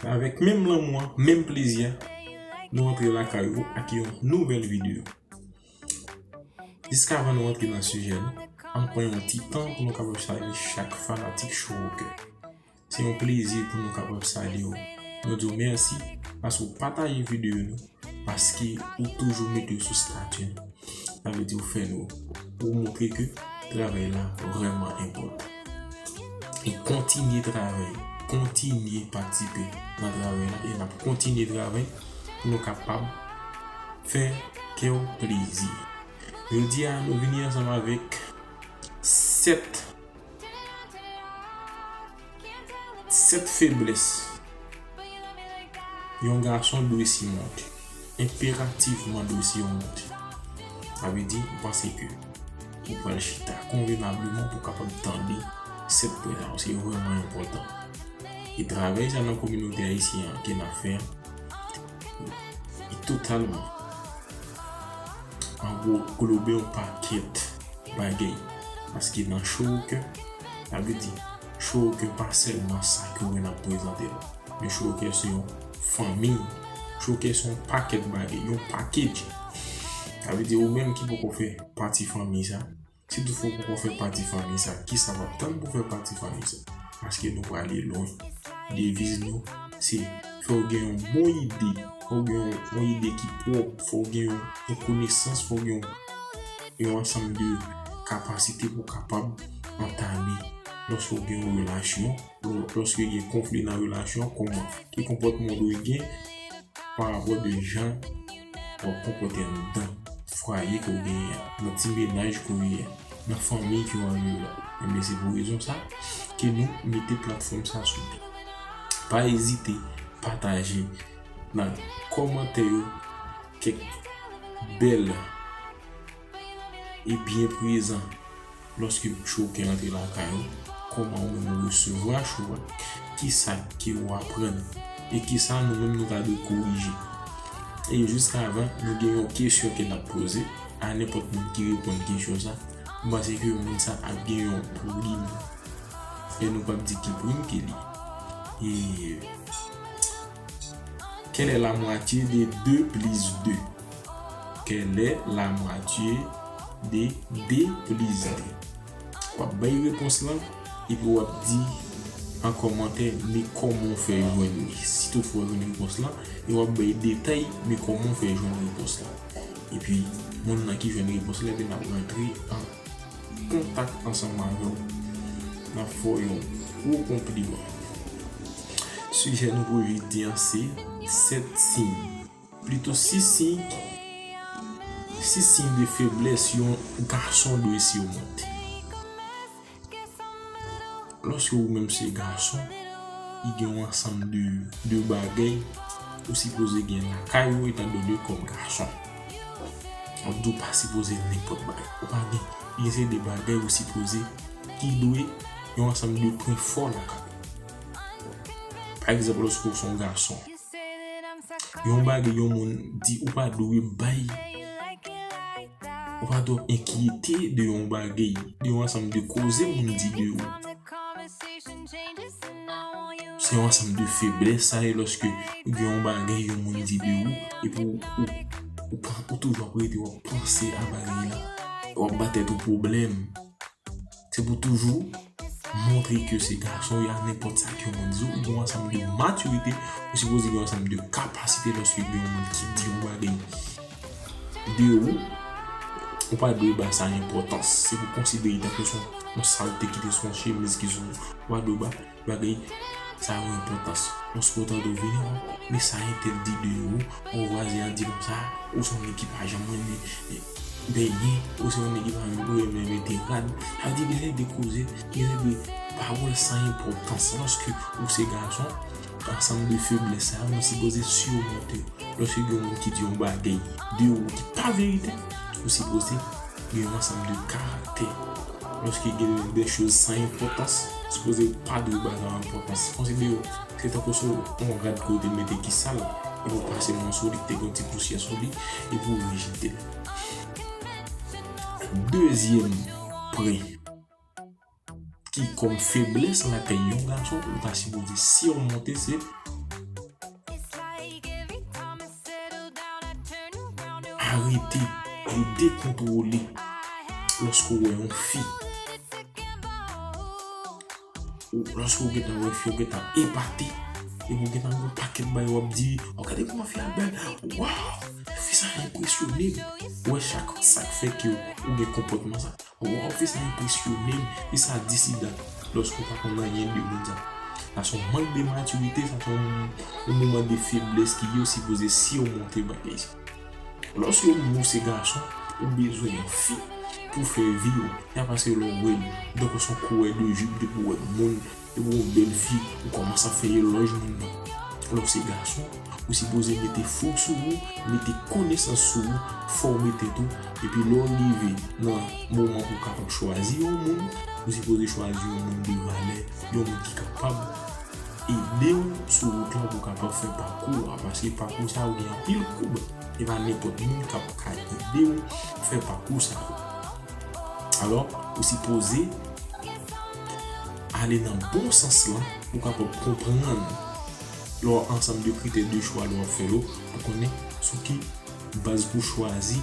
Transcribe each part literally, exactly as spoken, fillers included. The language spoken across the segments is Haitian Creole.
Avèk menm lanmou an, menm plezi a, nou antre lakay ou ak yon nouvèl videyo. Jiskavan nou antre nan sijè nou, ann pran yon ti tan pou nou kapab salye chak fanatik Chouwoker. Se yon plezi pou nou kapab salye w. Nou di w mèsi paske w pataje videyo nou, paske ou toujou mete yo sou stati nou. Sa vle di ou fè nou, ou montre ke travay la vrèman enpòtan. E kontinye travay, kontinye patisipe nan travay la, e n ap kontinye travay pou nou kapab fè kè w plezi. Jodi a, nou vini ansanm avèk sèt, sèt feblès yon gason dwe simonte. Enperativman dwe simonte. Sa vle di, m panse ke ou pral chita konvenableman pou w kapab tande sèt pwen sa yo. Se vrèman enpòtan. E travay sa nan kominote ayisyen an ke n ap fè an, li totalman, an gwo, globe yon pakèt bagay. Paske nan Chouwoker, sa vle di, Chouwoker pa sèlman sa ke w wè n ap prezante la. Men Chouwoker se yon fanmi. Chouwoker se yon pakèt bagay, yon package. Sa vle di, ou menm ki poko fè pati fanmi sa, si toutfwa ou poko fè pati fanmi sa, kisa w ap tann pou fè pati fanmi sa? Paske nou prale lwen. Deviz nou, se fè w gen yon bon ide, fè w gen yon, yon ide ki pwòp, fè w gen yon, yon konesans, fè w gen yon, yon ansanm de kapasite pou w kapab antame lòske w gen yon relasyon, lò-, lòske gen konfli nan relasyon, kòman, ki konpòtman w dwe gen, pa rapò de jan w ap konpòte anndan fwaye ke w genyen an, nan ti mennaj ke w ye a, nan fanmi ke w ap viv la. Ebyen, se pou rezon sa ke nou mete platfòm sa sou pye. Pa ezite pataje nan kòmantè yo kèk bèl e byen prezan lòske Chouwoker antre lakay ou, kòman ou menm ou resevwa Chouwoker, kisa ke ou aprann, e kisa nou menm nou ta dwe korije. E jiskavan, nou gen yon kesyon ke n ap poze a nenpòt moun ki reponn kesyon sa, m panse ke moun sa ap gen yon prim. E nou p ap di ki prim ke li. E Quelle est la moitié de deux plus deux? Quelle est la moitié de deux plus deux? W ap bay repons lan, epi w ap di an kòmantè, men kòman w fè jwenn li. Si toutfwa w jwenn repons lan, e w ap bay detay, men kòman w fè jwenn repons lan. Epi, moun nan ki jwenn repons lan, epi n ap rantre an kontak ansanm avè w. N ap fè w yon gwo konpliman. Sijè nou pou jodi an se sèt siy. Plito sis siy, sis siy de feblès yon gason dwe simonte. Lòske ou menm se gason, li gen yon ansanm de, de bagay ou sipoze gen lakay ou, etandone kòm gason. M ap di w pa sipoze nenpòt bagay. Ou pa gen, gen se de bagay ou sipoze ki dwe yon ansanm de pwen fò lakay ou. Pa egzanp, lòske ou se yon gason, yon bagay yon moun di ou pa dwe bay, ou pa dwe enkyete de yon bagay, de yon ansanm de koze moun di de ou. Se yon ansanm de feblès sa ye lòske ou gen yon bagay yon moun di de ou, epi ou, ou, ou, pa, ou toujou ap rete w ap panse a bagay la, w ap ba tèt ou pwoblèm. Se pou toujou montre ke se gason ou ye, a nenpòt sa ke yon moun di w, ou gen yon ansanm de matirite, ou sipoze gen yon ansanm de kapasite lòske gen yon moun ki di yon bagay de ou, ou pa dwe ba sa enpòtans. Se pou konsidere tankou se yon, yon salte ki te sou yon chemiz ki sou ou, ou pa dwe ba bagay sa yo enpòtans. Lòske w tande w vini, o, men sa entèl di de ou, o, vwazen an di konsa, ou se yon nèg ki pa janm renmen, e, benyen, ou se yon nèg ki pa renmen mete rad. Sa vle di, gen de koze, gen de pawòl san enpòtans. Lòske ou se gason, ansanm de feblès sa yo, nou sipoze simonte. Lòske gen yon moun ki di yon bagay de ou ki pa verite, ou sipoze gen yon ansanm de karaktè. Lòske gen de choz san enpòtans, sipoze pa dwe ba yo enpòtans. Konsidere yo, se tankou se yon rad ke w te mete ki sal, epi w pase mwen sou li, ki te gen yon ti pousyè sou li, epi w rejete l. Dezyèm pwen ki kòm feblès lakay yon gason, ou ta sipoze simonte, se Arete de dekontwole lòske w wè yon fi. Ou, lòske w gentan wè fi, w gentan epate, epi w gentan gen yon pakèt bagay w ap di, "Oh, gade kòman fi a bèl, waw, fi sa enpresyone m." Ou wè, chak sa k fè ke w gen konpòtman sa. Waw, fi sa enpresyone m, fi sa di sida. Lòske w pa konn anyen de moun sa. Sa se yon mank de matirite, sa se yon, yon moman de feblès ki ye, ou sipoze simonte bagay sa. Lòske ou se gason, ou bezwen yon fi pou fè vi w. Ya pase lè w wè l, donk se yon kourè de jip depi w wè moun, depi w wè yon bèl fi, ou kòmanse ap fè elòj moun nan. Lè w se gason, ou sipoze mete fou sou ou, mete konesans sou ou, fòme tèt ou, epi lè w rive nan moman pou w kapab chwazi yon moun, ou sipoze chwazi yon moun de valè, yon moun ki kapab ede w sou wout la pou w kapab fè pakou a, paske pakou sa yo gen anpil koub. E pa nenpòt moun k ap ka ede w fè pakou sa yo. Alò, ou sipoze ale nan bon sans lan pou w kapab konprann lè w ansanm de kritè de chwa lè w ap fè yo, pou konnen sou ki baz pou chwazi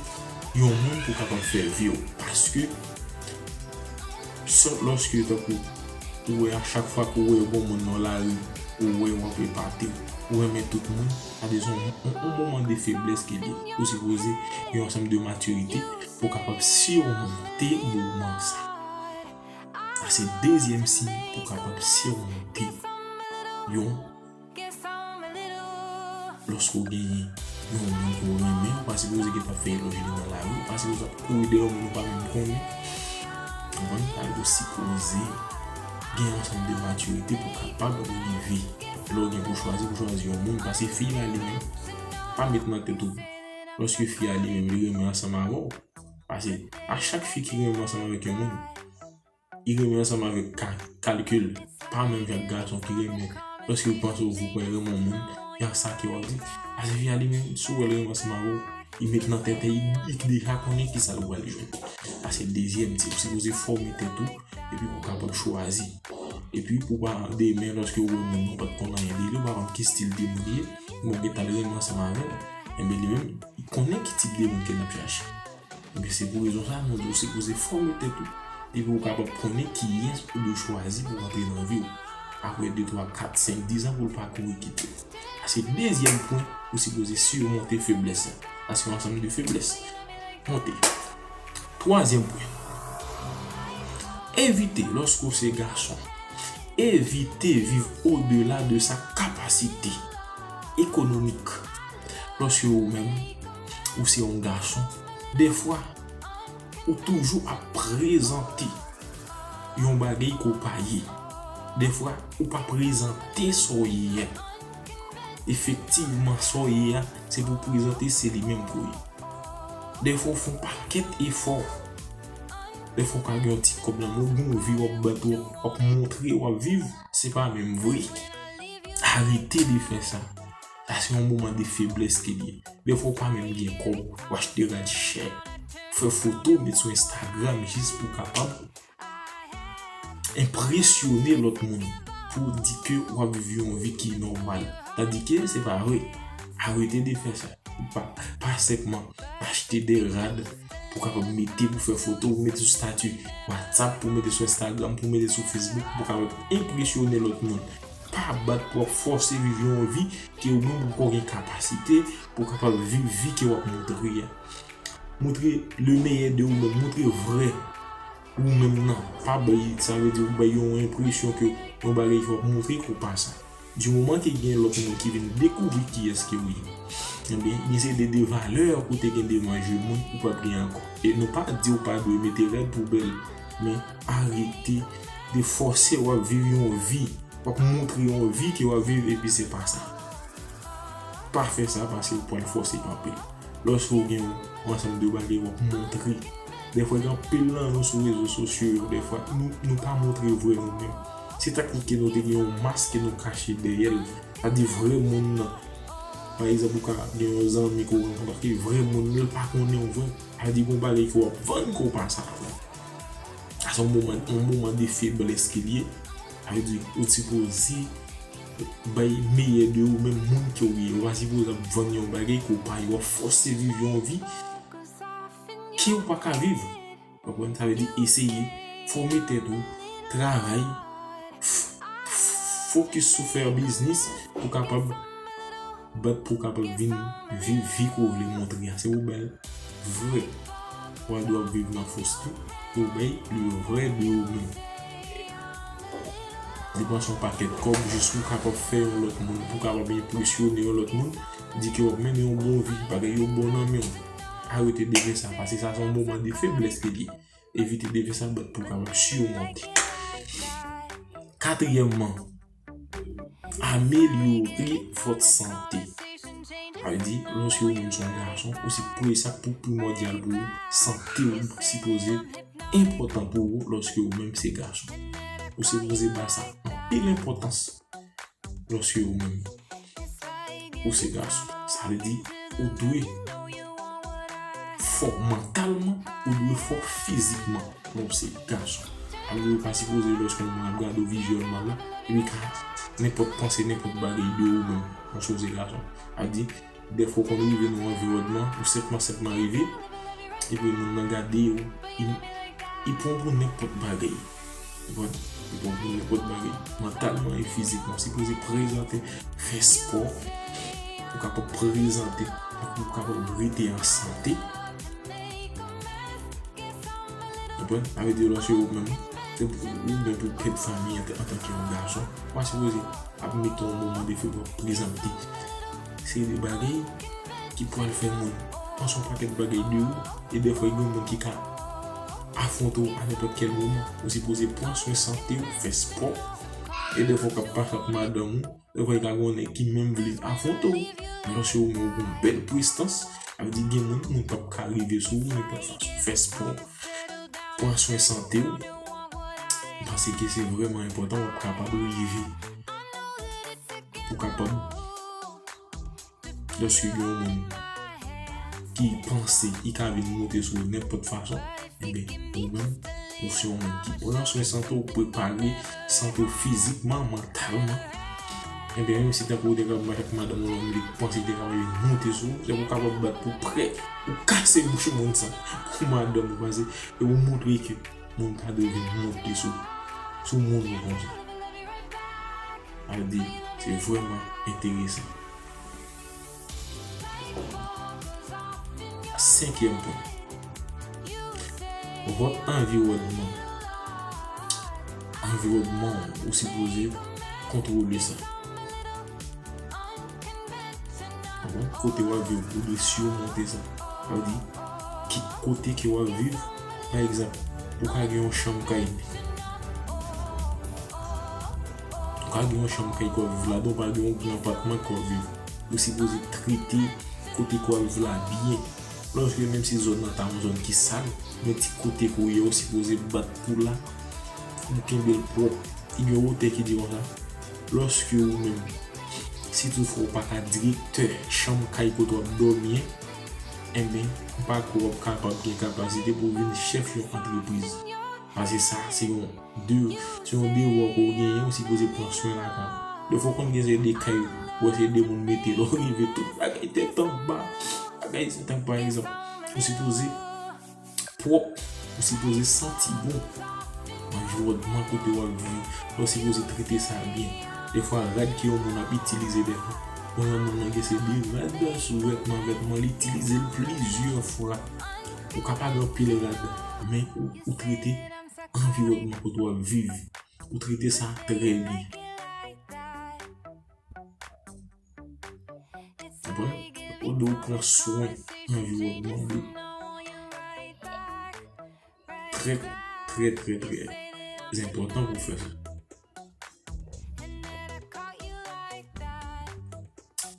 yon moun pou kapab fè vi w. Paske lòske tankou ou wè a chak fwa ke w wè yon moun nan lari, ou wè w ap epate, ou renmen tout moun, sa se yon, yon, yon moman de feblès ke li ye. Ou sipoze gen yon ansanm de matirite pou w kapab simonte moman sa. Sa se dezyèm siy pou w kapab simonte yon Lòske w genyen yon moun ke w renmen, ou pa sipoze gentan ap fè elòj li nan lari, ou pa sipoze ap kouri dèyè yon moun ou pa menm konnen. Konprann? Sa vle di w sipoze gen yon ansanm de matirite pou w kapab rive lè w gen pou chwazi, pou chwazi yon moun, paske fi a li menm, pa met nan tèt ou, lòske fi a li menm li renmen ansanm avè w, paske a chak fi ki renmen ansanm avèk yon moun, li renmen ansanm avèk ka-, kalkil, pa menm jan ak gason ki renmen. Lòske l panse w vou pran renmen yon moun, e a sa ke w ap di. Paske fi a li menm, si w wè l renmen ansanm avè w, li met nan tèt li, li deja konnen kisa l pral jwenn. Sa se dezyèm ti, ou sipoze fòme tèt ou, epi pou w kapab chwazi. Epi pou pa demen, lòske w wè moun nan, ou pa t konn anyen de li, ou pa konn ki stil de moun li ye, men w gentan al renmen ansanm avè l, enben li menm, li konnen ki tip de moun ke l ap chache. Ebyen, se pou rezon sa a, nou di w sipoze fòme tèt ou, epi w kapab konnen kiyès ou dwe chwazi pou rantre nan vi w. Apre de, twa, kat, senk, diz an pou l pa kouri kite w. Sa se dezyèm pwen, ou sipoze simonte feblès la. Sa se yon ansanm de feblès. Monte. Twazyèm pwen. Evite, lòske w se gason, evite viv odela de sa kapasite ekonomik. Lòske ou menm, ou se yon gason, dèfwa, ou toujou ap prezante yon bagay ke w pa ye. Dèfwa, ou pa prezante sa w ye a. Efektivman, sa w ye a, se pou w prezante, se li menm pou w ye. Dèfwa, w fè yon pakèt efò. Dèfwa, w ka gen yon ti kòb nan men w, ou gen yon vi w ap bat, w ap, w ap montre, w ap viv, se pa menm vre. Arete de fè sa. Sa se yon moman de feblès ke li ye. Dèfwa, w pa menm gen kòb, w achte rad chè, fè foto, met sou Instagram jis pou w kapab enpresyone lòt moun, pou w di ke w ap viv yon vi ki nòmal. Tandike se pa vre. Arete de fè sa. Pa, pa senpman achte de rad pou w kapab mete, pou fè foto, pou mete sou stati WhatsApp, pou mete sou Instagram, pou mete sou Facebook, pou kapab enpresyone lòt moun. Pa bat pou w ap fòse viv yon vi ke ou menm ou poko gen kapasite pou w kapab viv vi ke w ap montre a. Montre le meilleur de ou menm, montre vrè ou menm nan. Pa bay, sa vle di ou bay yon enpresyon ke yon bagay ke w ap montre ke w pa sa. Di moman ke gen lòt moun ki vin dekouvri kiyès ke w ye, enben, gen seri de, de valè ke w te gen devan je moun ou p ap gen ankò. E nou pa di w pa dwe mete rad pou w bèl, men arete de fòse w ap viv yon vi, w ap montre yon vi ke w ap viv epi se pa sa. Pa fè sa paske w pral fòse anpil. Lòske w gen yon ansanm de bagay w ap montre, dèfwa gen anpil nan nou sou rezo sosyo yo, dèfwa nou, nou pa montre vrè nou menm. Se tankou ke nou te gen yon mas ke nou kache dèyè l. Sa di vrè moun nan. Pa egzanp, ou ka gen yon zanmi ke w rankontre ki vrè moun nan, l pa konnen w vrè. Sa di gon bagay ke w ap vann ke w pa sa vrè. Sa se yon moman, yon moman de feblès ke l ye. Sa vle di, ou sipoze bay meyè de ou menm, moun ke w ye. Ou pa sipoze ap vann yon bagay ke w pa ye. W ap fòse viv yon vi ke ou pa ka viv. Ou konprann? Sa vle di eseye, fòme tèt ou, travay, f- fokis sou fè biznis pou kapab bat pou w kapab vin viv vi ke w vle montre a. Se ou bay vrè. Ou pa dwe ap viv nan fos tou. Ou bay le vrè de ou menm. Depanse yon pakèt kòb jis pou w kapab fè yon lòt moun, pou w kapab enpresyone yon lòt moun, di ke w ap mennen yon bon vi, bagay yo bon nan men w. Arete de fè sa, paske sa se yon moman de feblès ke li ye. Evite de fè sa, bat pou w kapab simonte. Katriyèmman, amelyore vòt sante. Sa vle di, lòske ou menm se yon gason, ou se premye sa k pou primòdyal pou ou, sante w sipoze enpòtan pou ou lòske ou menm se gason. Ou sipoze ba sa anpil enpòtans lòske ou menm ou se gason. Sa vle di, ou dwe fò mantalman, ou dwe fò fizikman. Bon, se gason. Alò, ou pa sipoze lòske yon moun ap gade w vizyèlman la, epi ka nenpòt panse, nenpòt bagay de ou menm, paske w se gason. A di, dèfwa w konn rive nan yon anviwònman, ou senpman, senpman rive, epi moun nan gade w, li, li pran w pou nenpòt bagay. Ou konprann? Li pran w pou nenpòt bagay. Mantalman e fizikman, w sipoze prezante, fè spò, pou w kapab prezante, pou w kapab rete an sante. Konprann? Sa vle di lòske ou menm, se pou, ou menm pou pèd fanmi an, antanke yon gason, ou pa sipoze ap mete yon moman de fè pou w ap prezante. Se de bagay ki pral fè moun panse yon pakèt bagay de ou, e dèfwa gen moun ki ka afwonte w a nenpòt kèl moman. Ou sipoze pran swen sante w, fè spò, e dèfwa w ka pase ak madanm ou, dèfwa ka gen yon nèg ki menm vle afwonte w. Men lòske ou menm ou gen yon bèl prestans, sa vle di gen moun, moun p ap ka rive sou ou nenpòt fason. Fè spò, pran swen sante w. M panse ke se vrèman enpòtan, w ap kapab rive. Ou kapab, lòske gen yon moun ki panse li ka vin monte sou ou nenpòt fason, enben, ou menm, ou se yon moun ki pran swen sante w, prepare sante w fizikman, mantalman. Enben, menm si tankou ou te ka mache ak madanm ou, lòm li panse li te ka vin monte sou ou, se pou w kapab bat pou prè, ou kase bouch moun sa, pou madanm ou pase, e ou montre ke moun pa dwe vin monte sou, sou moun ou konsa. Sa vle di, se vrèman enteresan. Senkyèm pwen. Vòt anviwònman. Anviwònman w, ou sipoze kontwole sa. Kote w ap viv, ou dwe simonte sa. Sa vle di, ki kote ke w ap viv, pa egzanp, ou ka gen yon chanm kay. Ou ka gen yon chanm kay ke w ap viv ladan, ou pa gen yon gran apatman ke w ap viv. Ou sipoze trete kote ke w ap viv la byen. Lòske menm si zòn nan ta yon zòn ki sal, men ti kote ke w ye, ou sipoze bat pou la, pou kenbe l pwòp. Gen yon otè ki di konsa, lòske ou menm, si toutfwa ou pa ka direktè chanm kay kote w ap dòmi an, enben, m pa kwè w ap kapab gen kapasite pou w vin chèf yon antrepriz. Paske sa, se yon de, se yon devwa ke w genyen, ou sipoze pran swen lakay ou. Defwa w konn gen seri de kay, ou wè se de moun mete, lè w rive tout bagay tèt anba, bagay se tank pa egzanp, ou sipoze pwòp, ou sipoze santi bon. Anviwònman kote w ap viv, ou sipoze trete sa byen. Defwa, rad ke yon moun ap itilize defwa, ou wè moun nan gen seri de rad sou vètman, vètman, li itilize l plizyè fwa. Ou ka pa gen anpil rad, men ou, ou trete anviwònman kote w ap viv. Ou trete sa trè byen. Konprann? Ou dwe pran swen anviwònman ou. Trè, trè, trè, trè enpòtan pou fè sa.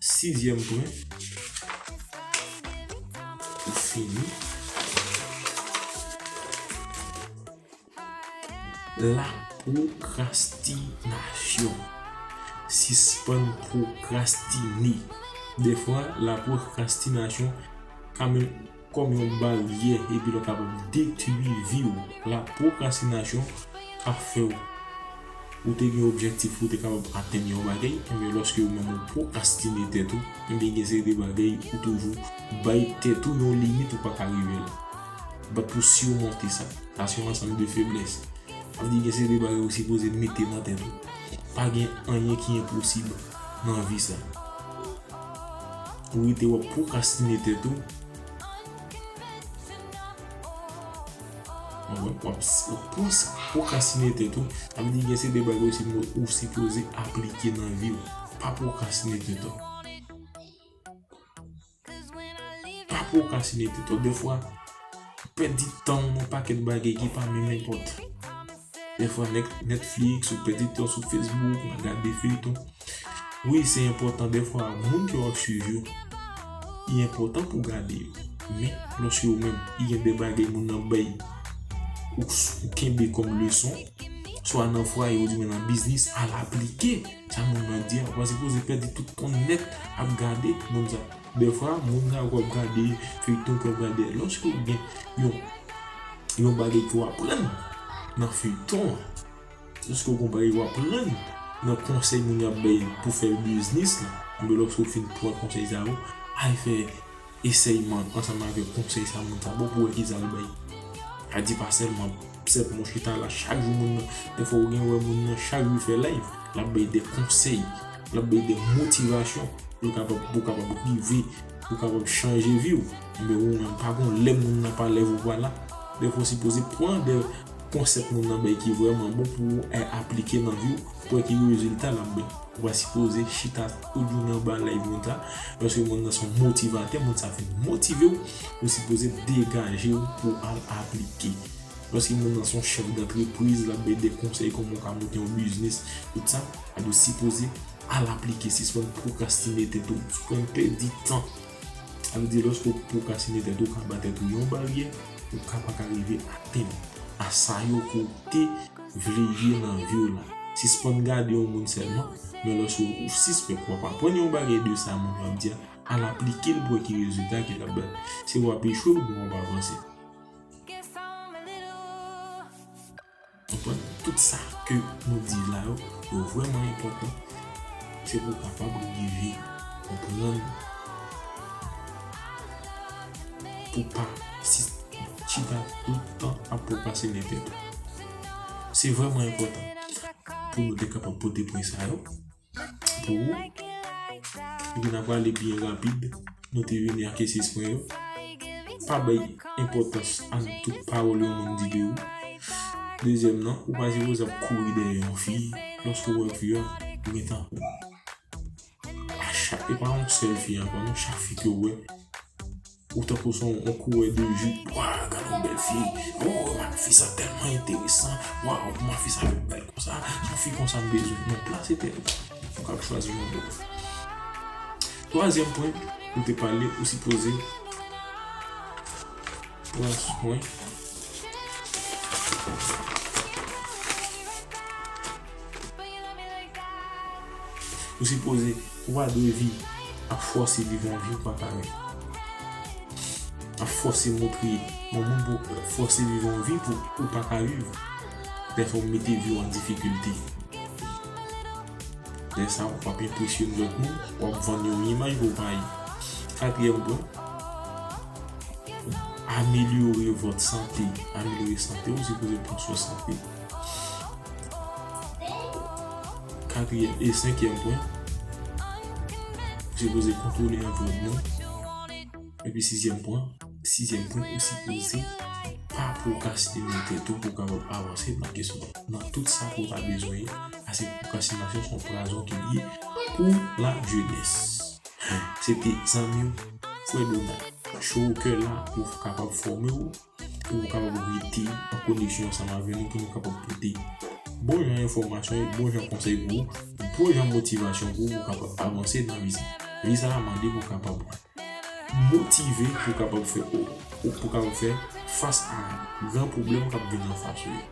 Sizyèm pwen, pou fini. Laprokrastinasyon. Sispann pwokrastine. Defwa, laprokrastinasyon ka menm kòm yon baryè epi l kapab detwi vi w. Laprokrastinasyon ka fè w, ou te gen objektif ou te kapab atenn yon bagay, enben lòske ou menm ou pwokrastine tèt ou, enben gen seri de bagay ou toujou bay tèt ou yon limit ou pa ka rive la. bat pou simonte sa. Sa se yon ansanm de feblès. Sa vle di gen seri de bagay ou sipoze mete nan tèt ou. Pa gen anyen ki enposib nan vi sa. Ou rete w ap pwokrastine tèt ou. Ou ap, w ap pwokrastine tèt ou. Sa vle di gen seri de bagay ou sipoze aplike nan vi w. Pa pwokrastine tèt ou. Pa pwokrastine tèt ou. Defwa, pèdi tan w nan pakèt bagay ki pa menm enpòtan. Defwa, Net-, Netflix, ou pèdi tan sou Facebook, nan gade feyton. Wi, se enpòtan defwa, moun ke w ap swiv yo, li enpòtan pou w gade yo. Men, lòske ou menm, li gen de bagay moun nan bay, ou, ou kenbe kòm leson, swa nan fwaye ou di men nan biznis, al aplike sa moun nan di a. Ou pa sipoze pèdi tout tan nèt ap gade moun sa. Defwa, moun sa k ap gade feyton, k ap gade, lòske w gen yon, yon bagay ke w aprann nan feyton an, lòske w gen yon bagay ke w aprann nan konsèy moun yo ap bay pou fè biznis la, enben lòske w fin pran konsèy sa yo, al fè esèyman ansanm avèk konsèy sa moun sa ba w pou w wè kisa l bay. Sa di pa sèlman, sèlman w chita la chak jou moun nan, defwa ou gen wè moun nan chak jou fè live, l ap bay de konsèy, l ap bay de motivasyon, pou l kapab, pou w kapab rive, pou w kapab chanje vi w. Enben ou menm pa gon lè moun nan pa lève ou pa la. Defwa w sipoze pran de konsèp moun nan bay ki vrèman bon pou w, eh, aplike nan vi w, pou wè ki rezilta l ap bay. Ou pa sipoze chita tout jounen anba live moun sa, paske moun nan se yon motivatè, moun sa fin motive w, ou sipoze degaje w pou w al aplike. Lòske moun nan se yon chèf dantrepriz, l ap bay de konsèy kòman w ka monte yon biznis, tout sa, sa dwe sipoze al aplike, sispann pwokrastine tèt ou, sispann pèdi tan. Sa vle di lòske w pwokrastine tèt ou, ou ka ba tèt ou yon baryè, ou ka pa ka rive atenn a sa yo ke w te vle ye nan vi w la. Sispann gade yon moun sèlman, men lòske w sispèk w ap aprann yon bagay de sa moun yo ap di a, al aplike l pou wè ki rezilta ke l ap bay. Se w ap echwe oubyen w ap avanse. Konprann? Tout sa ke nou di la yo, yo vrèman enpòtan. Se pou w kapab rive konprann, pou w pa si, chita tout tan ap pwokrastine tèt ou. Se vrèman enpòtan pou nou te kapab pote pwen sa yo pou ou. Epi n a prale byen rapid. Nou te vini ak esesman yo. Pa bay enpòtans a tout pawòl yon moun di de ou. Dezyèm nan, ou pa sipoze ap kouri dèyè yon fi. Lòske w wè fi a, ou gentan. A chak, e pa yon sèl fi ankò, non, chak fi ke w wè, ou tankou se yon, yon kourè de jip. Wa, gade yon bèl fi. Oh, ma fi sa tèlman enteresan. Waw, ma fi sa bèl konsa. Se yon fi konsa m bezwen. Non, plase tèt ou. Ou kab chwazi yon lòt. Twazyèm pwen, ou te pale, ou sipoze pran swen. Ou sipoze, ou pa dwe vi ap fòse viv yon vi ou pa ka viv. Ap fòse montre yon moun pou fòse viv yon vi pou ou pa ka viv. Lè sa w mete vi w an difikilte. Lè sa w ap enpresyone lòt moun, w ap vann yon imaj ke w pa ye. Katriyèm pwen, amelyore vòt sante. Amelyore sante, ou sipoze pran swen sante. Katriyèm e senkyèm pwen, ou sipoze kontwole anviwònman. Epi sizyèm pwen, sizyèm pwen, ou sipoze pa pwokrastine tèt ou pou w kapab avanse nan kesyon, nan tout sa ke w ta bezwen ye. Paske pwokrastinasyon se yon pwazon ke l ye pou lajenès. Se te zanmi w, frè Donald. Cho ou kè la pou w kapab fòme w, pou w kapab rete an koneksyon ansanm avè nou, pou nou kapab pote bon jan enfòmasyon, bon jan konsèy pou ou, bon jan motivasyon pou ou, pou w kapab avanse nan vi sa. Vi sa a mande pou w kapab motive, pou w kapab fè, pou w kapab fè fas a gran pwoblèm k ap vin anfas ou yo.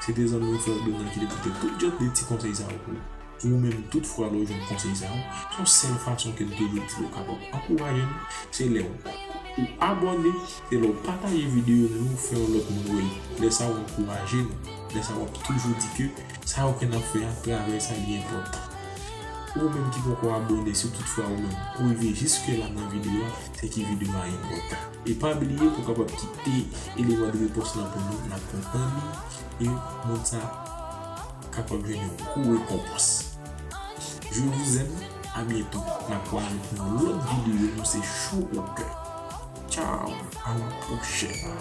Se te zanmi w, frè Donald, ki te pote tout jan de ti konsèy sa yo pou ou. Ou menm, tout fwa lè w jwenn konsèy sa yo, se yon sèl fason ke nou te vle di w kapab ankouraje nou, se lè w, ou abòne, se lè w pataje videyo nou, fè yon lòt moun wè l. Lè sa w ankouraje nou. Lè sa w ap toujou di ke sa yo ke n ap fè a, travay sa li enpòtan. Ou menm ki poko abòne, si toutfwa ou menm ou rive jiske la nan videyo a, se ke videyo a enpòtan. E pa bliye pou w kapab kite eleman de repons lan pou nou, n ap kontan li, e moun sa kapab jwenn yon gwo rekonpans. Je vous aime, à bientôt. N ap wè nou pou yon lòt videyo, nou se Cho au Cœur. Ciao, à la prochaine.